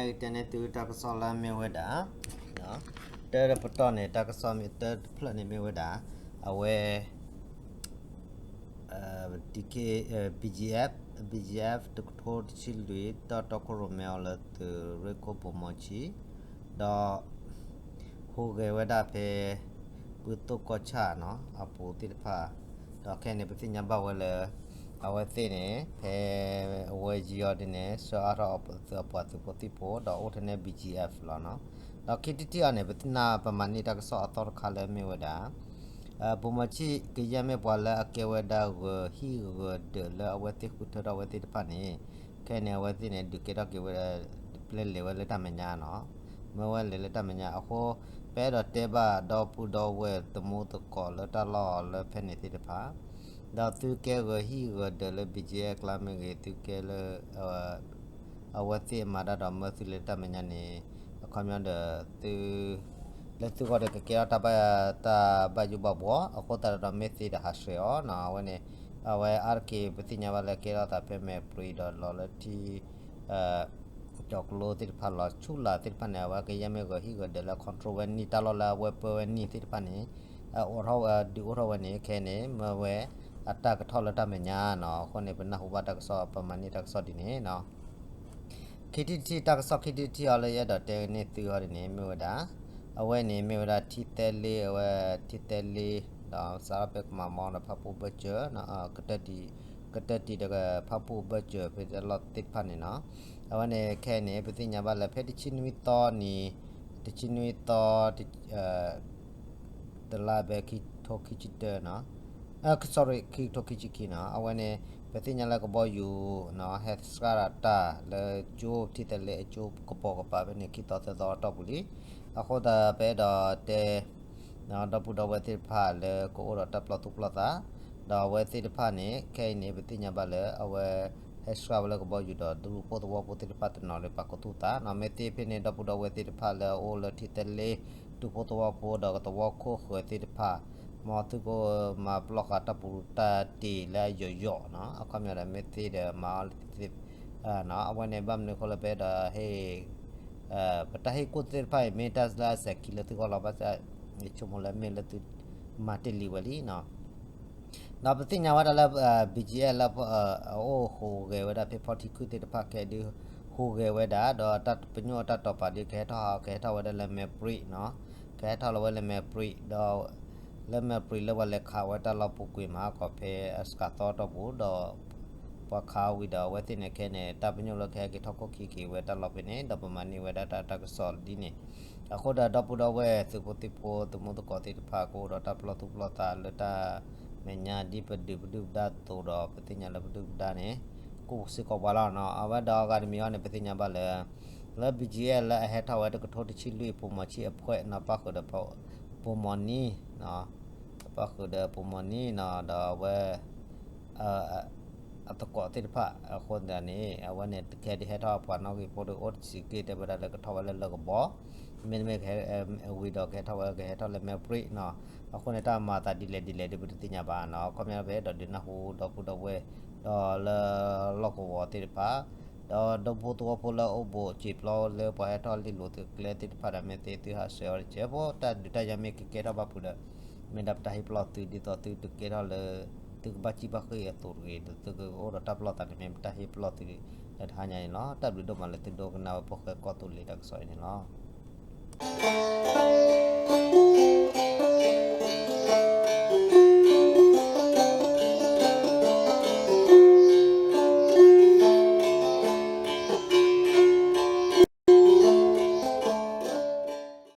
ကတဲန့ၢ်သုတၢ်ကစီၣ်လၢမ့ၢ်ဝဲဒၣ်, တၢ်ပတီၢ်န့ၣ် တၢ်ကစီၣ်မ့ၢ်တၢ်တဖျၢၣ်န့ၣ်မ့ၢ်ဝဲဒၣ်, အဝဲ BGF, BGF တကထိတဆံလွံၢ် တၢ်တီခိၣ်ရိၣ်မဲအီၤလၢသုးရ့ၣ်ခိၣ်ဘိၣ်မီၤဆံး, ဒီး ဟူးဂဲၤဝဲဒၣ်ဖဲ ပုသိၣ်ကီၢ်ဆၣ်နီၤ အပူၤသ့ၣ်တဖၣ်, ဒီးခဲအံၤန့ၣ် ပသ့ၣ်ညါဘၣ်ဝဲလၢ အဝဲသ့ၣ်န့ၣ် ဖဲအဝဲယံၤအီၤဒ်န့ၣ် ဆှၢအါထီၣ်အပှၤသုးအပှၤသုးဖိသံၣ်ဖိ ဒီးအိၣ်ထဲန့ၣ် BGF လီၤနီၤ. ဒီးခံထံၣ်တထံၣ်အံၤန့ၣ် ပသ့ၣ်ညါပမၤန့ၢ်တၢ်ကစီၣ်အသီတခါလၢမ့ၢ်ဝဲဒၣ် ဘိၣ်မီၤဆံးကယဲၢ်မ့ၢ်ပှၤလၢအကဲဝဲဒၣ်ဂၢၤဟံၣ်ဂၢၤဒၢးလၢအဝဲသ့ၣ်ဃုထၢထီၣ်အဝဲသ့ၣ်တဖၣ်န့ၣ်, ခဲအံၤန့ၣ် အဝဲသ့ၣ်န့ၣ် ဒုးကဲထီၣ်က့ၤဝဲ ပျဲလဲၤဝဲလၢတၢ်မဲာ်ညါနီၤ, မၢဝဲလဲၤလၢတၢ်မဲာ်ညါအဃိ, ပအဲၣ်ဒိးတဲဘၣ်ဒီပုၢ်ဒီဝဲၢ်သမူသကိးလၢတၢ်လီၢ်လၢဖဲန့ၣ်သ့ၣ်တဖၣ်, ဒီးသုကဲဂၢၤဟံၣ်ဂၢၤဒၢးလၢ BGF ကျါမ့ၢ်ဂ့ၤ သုကဲလၢ အဝဲသ့ၣ်မၤတၢ်ဒီးမၢသုလၢတၢ်မဲာ်ညါန့ၣ်, အခီပညီဒီး သု လၢသုဂီၢ်ဒီးကကဲထီၣ်တၢ်ဘၣ် တၢ်ဘၣ်ယိၣ်ဘၣ်ဘှီ အဃိသတးဒီးမ့ၢ်သ့ဒီးဟးဆှဲးအီၤနီၤ, အဝဲန့ၣ် အဝဲအါတက့ၢ် ပသ့ၣ်ညါဘၣ်လၢကဲထီၣ်သးဖဲမဲာ်ပြံဒီးလီၤလၢထံ ကၠီၤကျိသ့ၣ်တဖၣ်လီၤဆူလာ်သ့ၣ်တဖၣ်န့ၣ် အဝဲကယဲၢ်မ့ၢ်ဂၢၤဟံၣ်ဂၢၤဒၢးလၢ control ဝဲနံၣ်တၢ်လီၢ်လၢအဝဲပၢဝဲနံၣ်သ့ၣ်တဖၣ်န့ၣ် အိးထီၣ်ဝဲဒုးအိၣ်ထီၣ်ဝဲန့ၣ် ခဲအံၤန့ၣ် မၢဝဲအတၢ်ကထီၣ်လၢတၢ်မဲာ်ညါနီၤ, အဃိန့ၣ် ပနၢ်ဟူဘၣ်တၢ်ကစီၣ် ပမၤန့ၢ်တၢ်ကစီၣ်ဒ်န့ၣ်နီၤ. ခံထံၣ်တထံၣ်တၢ်ကစီၣ် ခံထံၣ်တထံၣ်အံၤလၢယအဲၣ်ဒိးတဲန့ၢ်သုအီၤဒ်န့ၣ် မ့ၢ်ဝဲဒၣ်, အဝဲန့ၣ်မ့ၢ်ဝဲဒၣ်ထံသဲလ့ အဝဲထံသဲလ့ ဒီးစးထီၣ်ဖဲကမၤမီဒီးဖၣ်ပူၣ်ဘၢၣ်စၢၤ ကတၢၢ်တံၢ်ဒီးဖၣ်ပူၣ်ဘၢၣ်စၢၤဖဲတၢ်လီၢ်သ့ၣ်တဖၣ်န့ၣ်နီၤ, အဝဲန့ၣ်ခဲအံၤန့ၣ် ပသ့ၣ်ညါဘၣ်လၢဖဲတဆံနွံသီနံၤ, တဆံနွံသီ တလါဖဲခံကထိခံဆံတၢနီၤ, sorry ခံကထိခံဆံခံနီၤ, အဝဲန့ၣ် ပသ့ၣ်ညါလၢကဘီယူၤနီၤ ဟဲစှၤတၢ်လၢကၠိ ထံသဲလ့အကၠိကပိာ်ကပၤဖဲန့ၣ် ခံသီသၢသီအတီၢ်ပူၤလံ, အဃိသတးပအဲၣ်ဒိးတဲ ဒီပုၢ်ဒီဝဲၢ်သ့ၣ်တဖၣ်လၢကအိၣ်ဒီးတၢ်ပလီၢ်သူၣ်ပလီၢ်သး, ဒီးအဝဲသ့ၣ်တဖၣ်န့ၣ် ခဲအံၤန့ၣ် ပသ့ၣ်ညါဘၣ်လၢအဝဲ ဟဲစှၤဝဲလၢကဘီယူၤဒီး ဒူဖိသဝီဖိသ့ၣ်တဖၣ်တနီၤလၢပာ်ခူသူၣ်သးနီၤ, မ့ၢ်သ့ဖဲန့ၣ် ဒီပုၢ်ဒီဝဲၢ်သ့ၣ်တဖၣ်လၢအအိၣ်လၢထံသဲလ့ ဒူဖိသဝီဖိဒီးကသဝီခိၣ်ဃၢၤသ့ၣ်တဖၣ်, မ်သုကမၤပလီၢ်ဃာ်တၢ်ပူၤတၢ်တ့ၢ်လၢအယိာ်ယိာ်နီၤ, အခီပညီဒီးမ့ၢ်သ့ဒီးမၤအီၤလၢသ့ အဝဲန့ၣ် ဘၣ်မနုၤအဃိလၢပအဲၣ်ဒိးဟ့ၣ် ပတၢ်ဟ့ၣ်ကူၣ်သ့ၣ်တဖၣ်အံၤ မ့ၢ်တၢ်လၢအစဲၤခံလၢသုဂီၢ်လီၤ, ဘၣ်ဆၣ် ယဆိကမိၣ်လၢမ့ၢ်လၢသုမၤတ့ၢ်လံဝဲလံနီၤ, ဒီးပသ့ၣ်ညါဝဲဒၣ်လၢ BGF လၢအအိၣ်ဟူးဂဲၤဝဲဒၣ်ဖဲဖီထံခုၣ်သ့ၣ်တဖၣ်ခဲဒုး ဟူးဂဲၤဝဲဒၣ် ဒီးတၢ်ပညိၣ်အတၢ်တိာ်ပာ်ဒုးကဟဲထီၣ် ကဟဲထီၣ်ဝဲဒၣ်လၢမဲာ်ပြံနီၤ, ကဟဲထီၣ်လီၤဝဲလၢမဲာ်ပြံ ဒီး လၢမဲာ်ပြံလၢပှၤလဲၤခးဝဲတၢ်လီၢ်ပူၤကွံာ်မးကီးဖဲအစကၤသီအတီၢ်ပူၤ ဒီး ပှၤခးဝံၤဒီးအဝဲသ့ၣ်န့ၣ်ခဲအံၤန့ၣ် တၢ်ပညိၣ်လၢကဟဲက့ၤထီၣ်ခိၣ်ခံက့ၤဝဲတၢ်လီၢ်ဖဲန့ၣ် ဒီးပမၤန့ၢ်ဝဲဒၣ်တၢ် တၢ်ကစီၣ်ဒ်န့ၣ်, အဃိဒီးဒီပုၢ်ဒီဝဲၢ်သုးဖိသံၣ်ဖိသမူသကိးသ့ၣ်တဖၣ် ကအိၣ်ဒီးတၢ်ပလီၢ်သူၣ်ပလီၢ်သးလၢတၢ်မဲာ်ညါဒ်ပဒုးပဒုၣ်ပဒါအသိးဒီး ပသ့ၣ်ညါလၢပဒုၣ်ပဒါန့ၣ် ကူၣ်စ့ၢ်ကီးပှၤလီၤနီၤ, အဝဲဒီးအဂၤတမံၤအံၤန့ၣ် ပသ့ၣ်ညါဘၣ်လၢ လၢ BGF လၢအဟဲထီၣ်ဝဲတကထိတဆံလွံၢ် ပိာ်မီၤဆံးအဖှဲးနီၤ ပၣ်ဃုာ်ဒီး ပိာ်မီၤနံၤ ပၣ်ဃုာ်ဒီးပိာ်မီၤနံၤနီၤ ဒီးအဝဲ အသကိးသ့ၣ်တဖၣ်အဃိသတးန့ၣ် အဝဲန့ၣ် တကဲဒုးဟဲထီၣ်ပှၤနီၣ်ဂံၢ်ဖိဒီးအိၣ်တဆံးက့ တဲဝဲဒၣ်လၢကထီၣ်ဝဲလၢလၢၢ်ကဘီ မ့တမ့ၢ်ကဟဲဝံၤဒီးကဟဲထီၣ်ဝဲ ကဟဲထီၣ်လၢမဲာ်ပြံနီၤ, အဃိန့ၣ် တၢ်မၤသးဒ်လဲၣ်ဒ်လဲၣ်ဒီး ပတသ့ၣ်ညါဘၣ်နီၤ, ခီပညီဖဲဒီးဒုးနၢ်ဟူဒီပုၢ်ဒီဝဲၢ် ဒီးလၢလီၢ်ကဝီၤသ့ၣ်တဖၣ် ဒီးဒူဖိသဝီဖိလၢအိၣ်ဘူးစံာ်ပျီလၢပှၤဟဲထီၣ်လံၣ်လိာ်သုးကျဲသ့ၣ်တဖၣ်ဒီး မ့ၢ်သ့သုဟးဆှဲးအီၤတကဲးဖိ တၢ်ဒုးတၢ်ယၤမ့ၢ်ကကဲထီၣ်ဘၣ်ဖုးဒီး မ့ၢ်ဒၣ်ပတၢ်ဟ့ၣ်ပလီၢ်သု ဒ်သိးသုတကဲထီၣ်လၢ သုကဘၣ်စံၣ်ဘၣ်ဃ့ၢ်အသိးတဂ့ၤ ဒီးသုကအိၣ်ဒီးတၢ်ပလီၢ်သးန့ၣ် မ့ၢ်ပတၢ်ဟ့ၣ်ပလီၢ်သုလၢတဟါညါန့ၣ်လီၤ. တၢ်ဘျုးဒိၣ်မးလၢသုဒိကနၣ်ဝဲဖိၣ်ဃဲကီၢ်သူလ့ၤတၢ်ကစီၣ်အံၤန့ၣ်လီၤ.